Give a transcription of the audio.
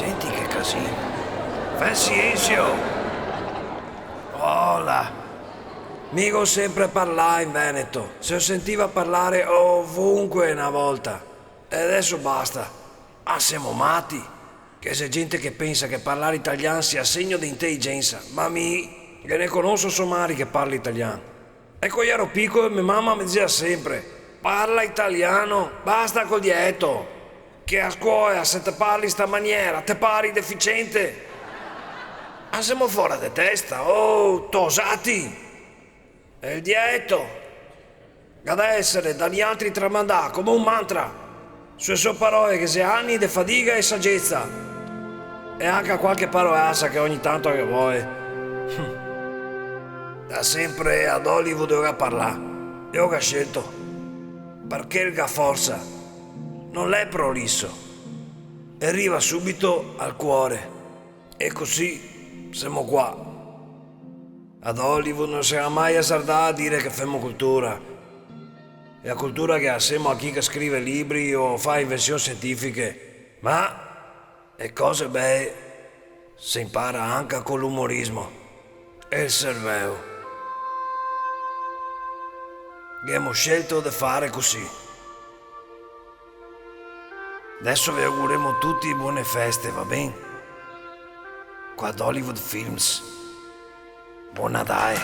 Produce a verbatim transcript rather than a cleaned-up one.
Senti che casin. Fè silensio! Ola! Mi go sempre parlà in veneto, se o sentiva parlare ovunque na volta. E deso basta. Ma semo mati? Ghe xe gente che pensa che parlare italian sia segno de inteligensa, ma mi ghe ne conoso somari che parla italian. E co jero picolo me mama me dizea sempre: "Parla italiano, basta col dialeto, che a scuola se te parli sta maniera te pari deficiente." Ma semo fora de testa, oh, tosati! E el dialeto ga da esere da nialtri tramandà come un mantra. Su e so parole ghe xe ani de fadiga e sageza. E anca qualche parolasa che ogni tanto ghe vol. Da sempre a Hollywood el ga parlà, e el ga scelto, parché el ga forsa, no l'è proliso, e riva subito al cuore. E cusì semo qua. A Hollywood no se ga mai azardà a dire che femo cultura. E a cultura ghe la semo a chi che scrive libri o fa invension sientifiche. Ma e cose bele se impara anca co l'umorismo e el serveo. Ghemo scelto de fare cusì. Deso ve auguremo tuti bone feste, va ben? Qua da Hollywood Films. Bon Nadale.